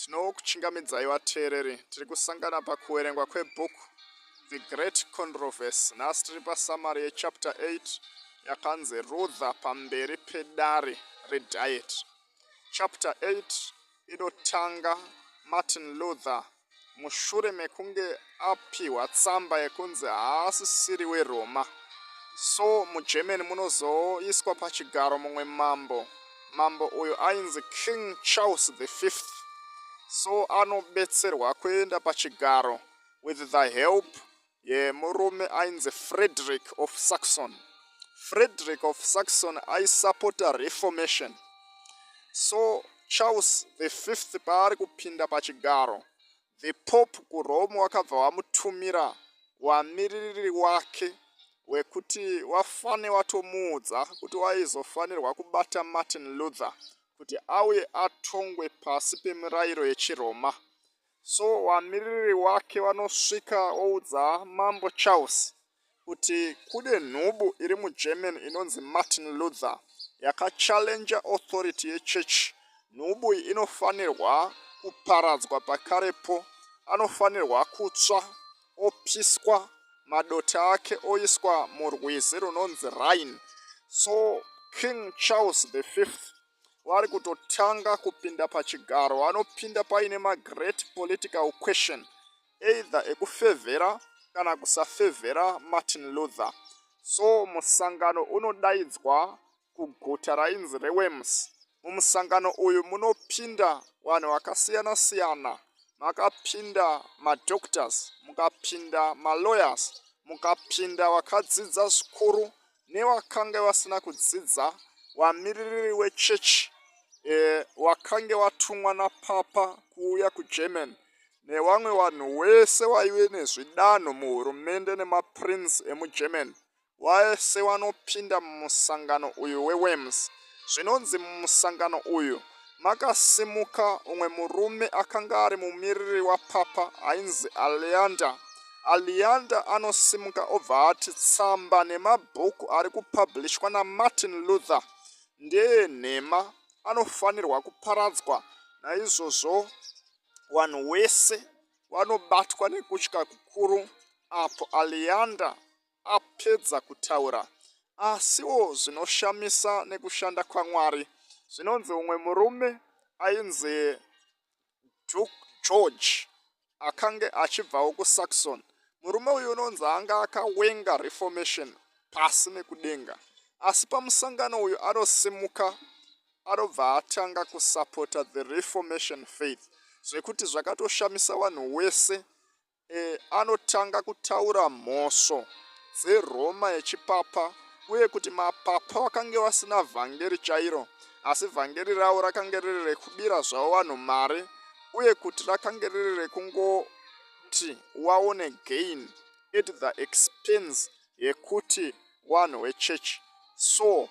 Tinokuchingamidzai vateereri, tiri kusangana pakuverengwa kwebhuku The Great Controversy. Nhasi tiri pasamari yechapter 8 yakanzi Luther pamberi pedare reDiet. Chapter 8 inotanga Martin Luther mushure mekunge apihwa tsamba yekunzi haasisiri weRoma. So muGermany munozoiswa pachigaro mumwe mambo. Mambo uyu ainzi King Charles the Fifth. So anobetserwa kuenda pachigaro with the help yemurume ainzi Frederick of Saxon. Frederick of Saxon aisapota Reformation. So Charles the Fifth paari kupinda pachigaro, the Pope kuRome wakabva wamutumira wamiririri wake wekuti wafane watomuudza kuti waizofanirwa kubata Martin Luther kuti auye atongwe pasi pemirayiro yechiRoma. So wamiririri wake vanosvika oudza Mambo Charles kuti kune nhubu iri muGermany inonzi Martin Luther yakachallenger authority yechechi. Nhubu iyi inofanirwa kuparadzwa pakarepo, anofanirwa kutsva opiswa, madota ake oiswa murwizi runonzi Rhine. So King Charles the Fifth vari kutotanga kupinda pachigaro, vanopinda paine magreat political question either ekufevhera kana kusafevhera Martin Luther. So musangano unodaidzwa kuguta rainzi reWorms. Mumusangano uyu munopinda vanhu vakasiyana siyana, makapinda madoctors, mukapinda malawyers, mukapinda vakadzidza zvikuru nevakange vasina kudzidza, vamiririri wechechi wakange watumwa napapa kuuya kuGermany nevamwe vanhu wese vaive nezvidanho muhurumende nemaprince emuGermany, vese vanopinda mumusangano uyu weWorms. Zvinonzi mumusangano uyu makasimuka umwe murume akanga ari mumiriri wapapa ainzi Aleander. Aleander anosimuka obva ati tsamba nemabhuku ari kupublishwa naMartin Luther ndeenhema, anofanirwa kuparadzwa. Naizvozvo vanhu wese vanobatwa nekutya kukuru apo Aleander apedza kutaura. Asiwo zvinoshamisa nekushanda kwaMwari, zvinonzi umwe murume ainzi Duke George akange achibvawo kuSaxon. Murume uyu unonzi anga akawenga Reformation pasi nekudenga, asi pamusangano uyu anosimuka anobva atanga kusapota the Reformation faith, zvekuti zvakatoshamisa vanhu wese. Anotanga kutaura mhosvo dzeRoma yechipapa uye kuti mapapa vakange vasina vhangeri chairo, asi vhangeri ravo rakange riri rekubira zvavo vanhu mari uye kuti rakange riri rekungoti waone gain at the expense yekuti vanhu vechechi. So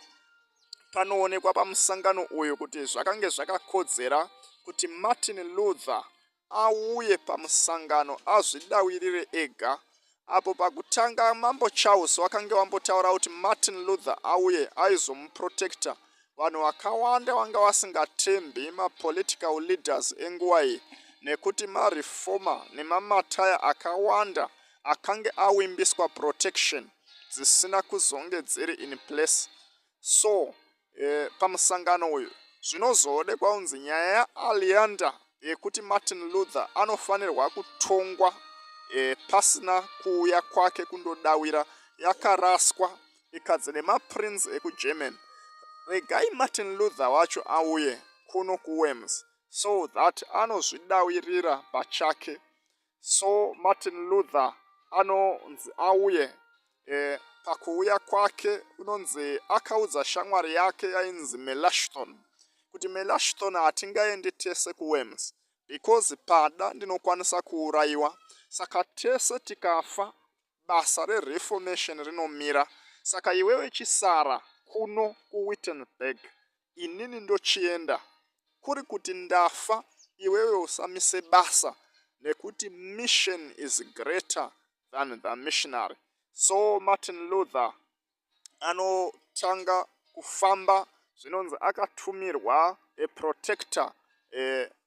panoonekwa pamusangano uyu kuti zvakange zvakakodzera kuti Martin Luther auye pamusangano azvidawirire ega. Apo pakutanga Mambo Charles vakange vambotaura kuti Martin Luther auye aizomuprotecta, vanhu vakawanda vanga vasingatembi mapolitical leaders enguva iyi nekuti mareformer nemamataya akawanda akange awimbiswa protection dzisina kuzonge dziri in place. So pamusangano uyu zvinozoonekwa kunzi nyaya yaAleander yekuti Martin Luther anofanirwa kutongwa pasina kuuya kwake kundodawira yakaraswa, ikadzi nemaprince ekuGermany, regai Martin Luther wacho auye kuno kuWorms so that anozvidawirira pachake. So Martin Luther anonzi auye. Pakuuya kwake unonzi akaudza shamwari yake yainzi Melanchthon kuti, "Melanchthon, hatingaendi tese kuWorms because pada ndinokwanisa kuurayiwa, saka tese tikafa basa reReformation rinomira. Saka iwewe chisara kuno kuWittenberg, inini ndochienda. Kuri kuti ndafa, iwewe usamise basa nekuti mission is greater than the missionary." So Martin Luther anotanga kufamba. Zvinonzi akatumirwa a protector.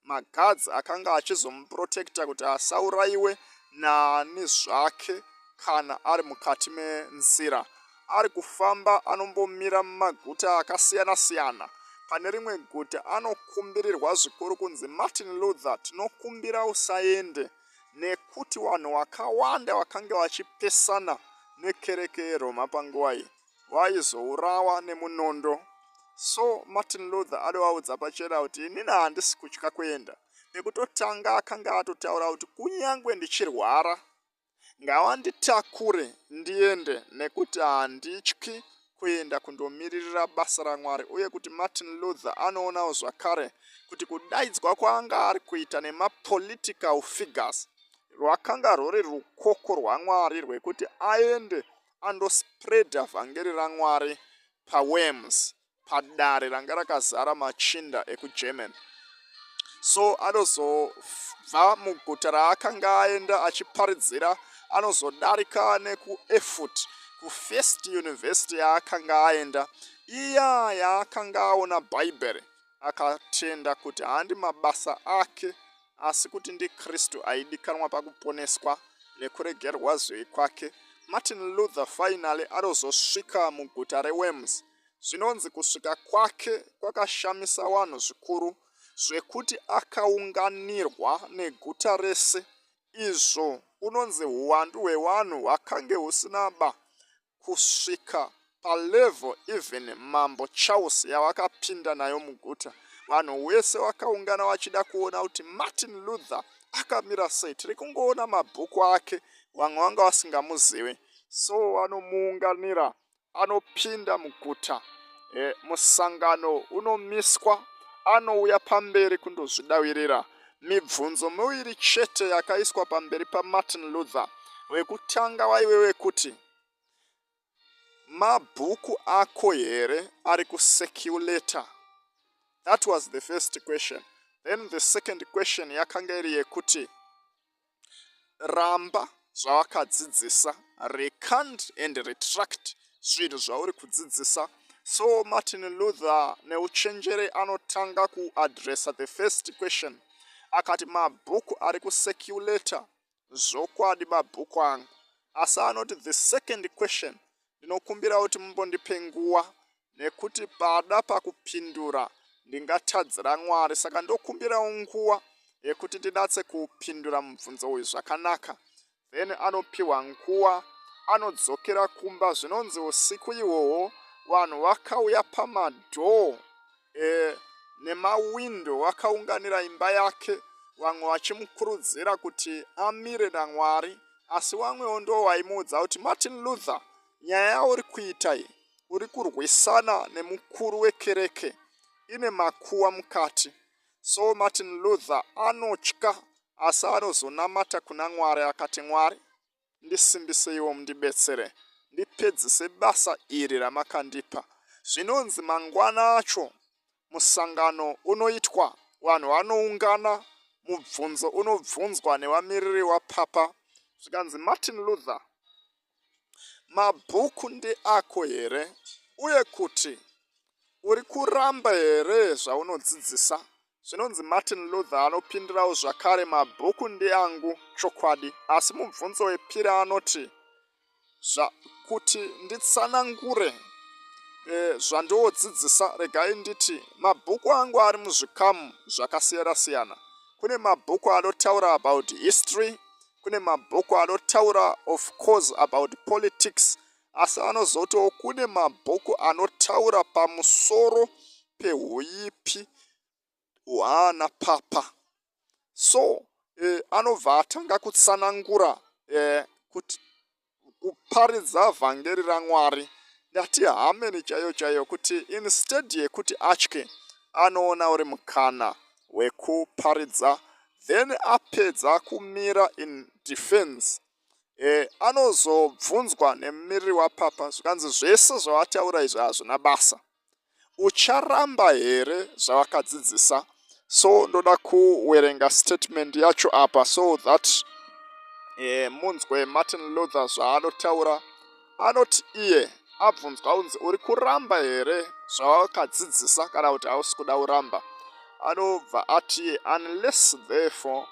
Maguards akanga achizomuprotecta kuti asaurayiwe naani zvake kana ari mukati menzira. Ari kufamba anombomira mumaguta akasiyana siyana. Pane rimwe guta anokumbirirwa zvikuru kunzi Martin Luther tinokumbira usaende nekuti vanhu vakawanda vakange vachipesana nekereke yeRoma panguva iyi vaizourawa nemunondo. So Martin Luther adovaudza pachena kuti inini handisi kutya kuenda. Pekutotanga akanga atotaura kuti kunyange ndichirwara ngavanditakure ndiende nekuti handityi kuenda kundomiririra basa raMwari uye kuti Martin Luther anoonawo zvakare kuti kudaidzwa kwaanga ari kuita nemapolitical figures rwakanga rwuri rukoko rwaMwari rwekuti aende andospreada vhangeri raMwari paWorms padare ranga rakazara machinda ekuGermany. So anozobva muguta raakanga aenda achiparidzira, anozodarika nekuErfurt, kufirst university yaakanga aenda, iya yaakanga aona Bhaibheri, akatenda kuti handi mabasa ake asi kuti ndiKristu aidikanwa pakuponeswa nekuregerwa zvivi kwake. Martin Luther finally anozosvika muguta reWorms. Zvinonzi kusvika kwake kwakashamisa vanhu zvikuru zvekuti akaunganirwa neguta rese izvo unonzi huwandu hwevanhu hwakange husina ba kusvika palevel even mambo Charles yavakapinda nayo muguta. Vanhu wese vakaungana vachida kuona kuti Martin Luther akamira sei. Tiri kungoona mabhuku ake, vamwe vanga vasingamuzivi. So vanomuunganira anopinda muguta e, musangano unomiswa anouya pamberi kundozvidavirira mibvunzo miviri chete yakaiswa pamberi paMartin Luther wekutanga waive wekuti mabhuku ako here ari kucirculata. That was the first question. Then the second question yakanga iri yekuti ramba zvawakadzidzisa, recant and retract zvinhu zvauri kudzidzisa. So Martin Luther neuchenjeri anotanga kuadressa the first question, akati mabhuku ari kucirculata zvokwadi mabhuku angu, asi anoti the second question ndinokumbira kuti mumbondipe nguva nekuti pada pakupindura ndingatadzira Mwari, saka ndokumbirawo nguva yekuti ndinatse kupindura mubvunzo uyu zvakanaka. Then anopiwa nguva, anodzokera kumba. Zvinonzi usiku ihwohwo vanhu vakauya pamadhoo e, nemawindo vakaunganira imba yake, vamwe vachimukurudzira kuti amire naMwari, asi vamwewo ndo vaimuudza kuti Martin Luther, nyaya yauri kuita iyi uri kurwisana nemukuru wekereke, ine makuwa mukati. So Martin Luther anotya, asi anozonamata kuna Mwari akati, Mwari ndisimbiseiwo mundibetsere ndipedzise basa iri ramakandipa. Zvinonzi mangwana acho musangano unoitwa, vanhu vanoungana, mubvunzo unobvunzwa nevamiriri wapapa, zvikanzi Martin Luther, mabhuku ndeako here uye kuti uri kuramba here zvaunodzidzisa? Zvinonzi Martin Luther anopindirawo zvakare, mabhuku ndeangu chokwadi, asi mubvunzo wepiri anoti kuti nditsanangure e, zvandiodzidzisa, regai nditi mabhuku angu ari muzvikamu zvakasiyana siyana. Kune mabhuku anotaura about history, kune mabhuku anotaura of course about politics, asi anozotiwo kune mabhuku anotaura pamusoro pehuipi hwaana papa. So e, anobva atanga kutsanangura e, kuti kuparidza vhangeri raMwari, ndati hameni chaiyo chaiyo, kuti instead yekuti atye anoona uri mukana wekuparidza. Then apedza kumira in defense, e, anozobvunzwa nemumiriri wapapa, zvikanzi zvese zvavataura izvi hazvina basa, ucharamba here zvavakadzidzisa? So ndoda kuwerenga statement yacho apa so that e, munzwe Martin Luther zvaanotaura. Anoti iye abvunzwa kunzi uri kuramba here zvawakadzidzisa kana kuti hausi kuda kuramba, Anobva ati, "Unless therefore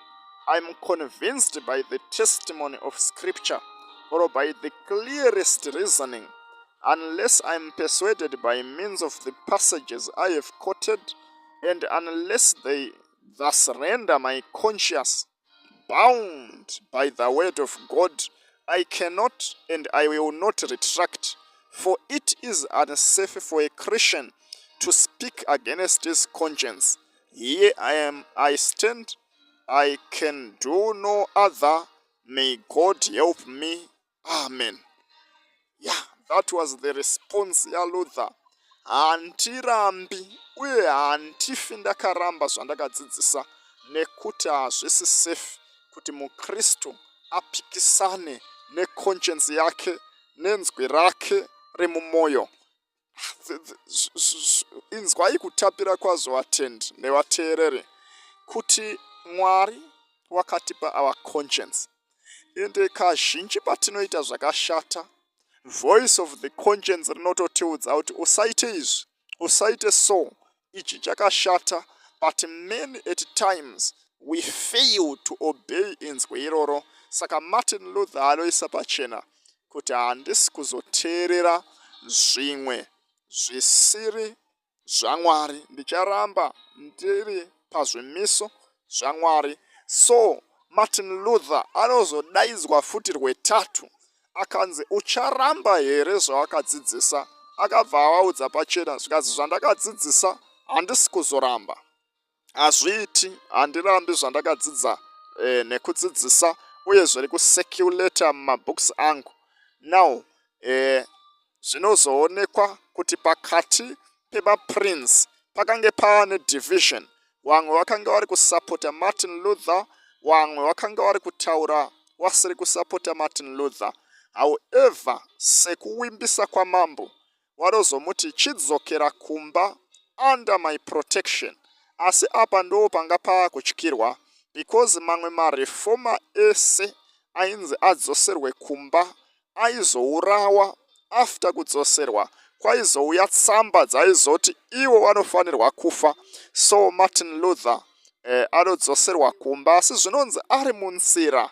I'm convinced by the testimony of Scripture or by the clearest reasoning, unless I'm persuaded by means of the passages I have quoted, and unless they thus render my conscience bound by the word of God, I cannot and I will not retract, for it is unsafe for a Christian to speak against his conscience. Here I am, I stand, I can do no other. May God help me. Amen." Yeah, that was the response yaLuther. Handirambi uye handifi ndakaramba zvandakadzidzisa, nekuti hazvisi safe kuti muKristu apikisane neconscience yake, nenzwi rake remumwoyo. Inzwai kutapira kwazvo, vatendi nevateereri, kuti Mwari wakatipa our conscience. Ende kazhinji patinoita zvakashata, voice of the conscience rinototiudza kuti usaite izvi, usaite so, ichi chakashata. But many at times we fail to obey inzwi iroro. Saka Martin Luther anoisa pachena kuti handisi kuzoteerera zvimwe zvisiri zvaMwari, ndicharamba ndiri pazvimiso zvaMwari. So Martin Luther anozodaidzwa futi rwetatu, akanzi, "Ucharamba here zvawakadzidzisa?" Akabva avaudza pachena, zvikanzi, "Zvandakadzidzisa handisi kuzoramba, hazviiti, handirambi zvandakadzidza nekudzidzisa uye zviri kucirculata mumabooks angu." Now zvinozoonekwa kuti pakati pemaprince pakange pava nedivision. Vamwe vakanga vari kusapota Martin Luther, vamwe vakanga vari kutaura vasiri kusapota Martin Luther. However, sekuwimbisa kwamambo, vanozomuti, "Chidzokera kumba under my protection." Asi apa ndo panga paakutyirwa, because mamwe mareformer ese ainzi adzoserwe kumba aizourawa. After kudzoserwa, kwaizouya tsamba dzaizoti ivo vanofanirwa kufa. So Martin Luther anodzoserwa kumba, asi zvinonzi ari munzira,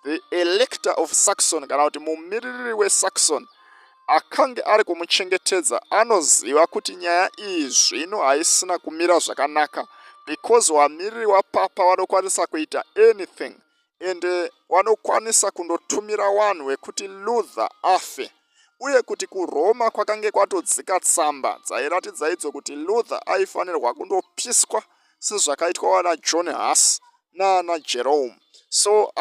the Elector of Saxon, kana kuti mumiririri weSaxon akange ari kumuchengetedza, anoziva kuti nyaya iyi zvino haisina kumira zvakanaka, because vamiriri wapapa vanokwanisa kuita anything and vanokwanisa kundotumira vanhu vekuti Luther afe, uye kuti kuRoma kwakange kwatodzika tsamba dzairatidza idzo kuti Luther aifanirwa kundopiswa sezvakaitwa vana John Huss naana Jerome. So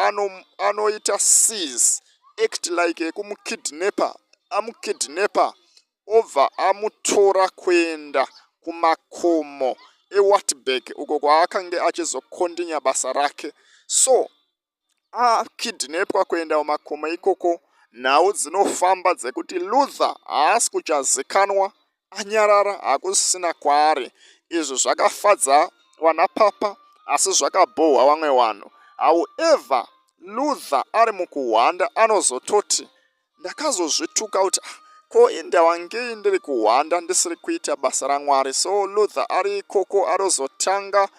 anoita seize, act like ekumukidnapa. Amukidnapa, obva amutora kuenda kumakomo eWartburg, uko kwaakange achizokondinya basa rake. So akidnapwa kuenda kumakomo ikoko, nhau dzinofamba dzekuti Luther haasi kuchazikanwa, anyarara, hakusina kwaari. Izvi zvakafadza vanapapa, asi zvakabhohwa vamwe vanhu. However, Luther ari mukuhwanda anozototi, "Ndakazozvituka kuti, ah, ko indawa ngei ndiri kuhwanda ndisiri kuita basa raMwari?" So Luther ari ikoko anozotanga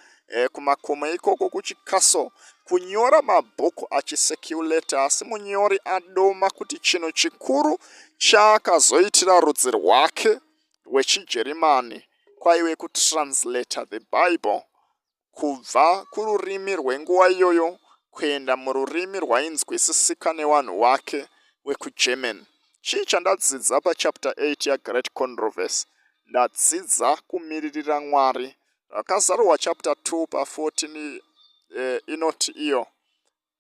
kumakomo ikoko kuchikaso kunyora mabhuku achicirculata. Asi munyori adoma kuti chinhu chikuru chaakazoitira rudzi rwake rwechiJerimani kwaive kutranslata the Bible kubva kururimi rwenguva iyoyo kuenda mururimi rwainzwisisika nevanhu vake wekuGerman. Chii chandadzidza pachapter 8 yaGreat Controversy? Ndadzidza kumiririra Mwari. Rakazarurwa chapter 2 pa14 inoti iyo,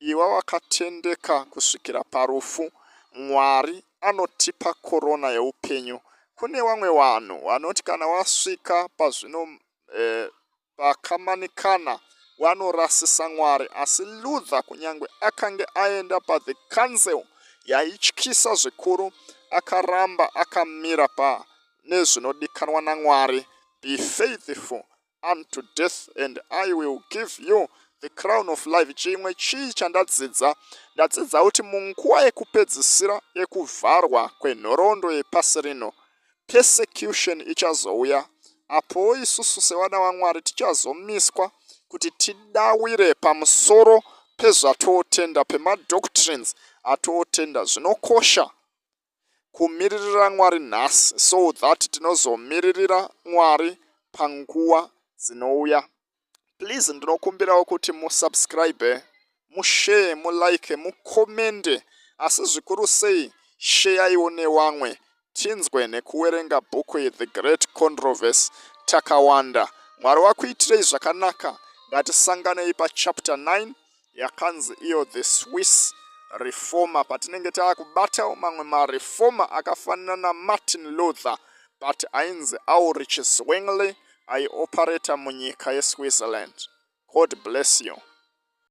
"Iva wakatendeka kusvikira parufu, Mwari anotipa korona yeupenyu." Kune vamwe vanhu vanoti kana wasvika pazvino pakamanikana, vanorasisa Mwari. Asi Luther, kunyange akange aenda pathe council yaityisa zvikuru, akaramba akamira pane zvinodikanwa naMwari. "Be faithful unto death and I will give you the crown of life." Chimwe chii chandadzidza? Ndadzidza kuti munguva yekupedzisira yekuvharwa kwenhoroondo yepasi rino, persecution ichazouya. Apowo isusu sevana vaMwari tichazomiswa kuti tidawire pamusoro pezvatootenda, pemadoctrines atootenda. Zvinokosha kumiririra Mwari nhasi so that tinozomiririra Mwari panguva dzinouya. Please ndinokumbirawo kuti musubscribe, mushare, mulike, mukomende, asi zvikuru sei sheyaiwo nevamwe tinzwe nekuwerenga bhuku The Great Controversy takawanda. Mwari wakuitirei zvakanaka. Ngatisanganei pachapter 9 yakanzi iyo The Swiss Reformer, patinenge taakubatawo mamwe mareformer akafanana naMartin Luther, but ainzi Ulrich Zwingli, aioperata munyika yeSwitzerland. God bless you.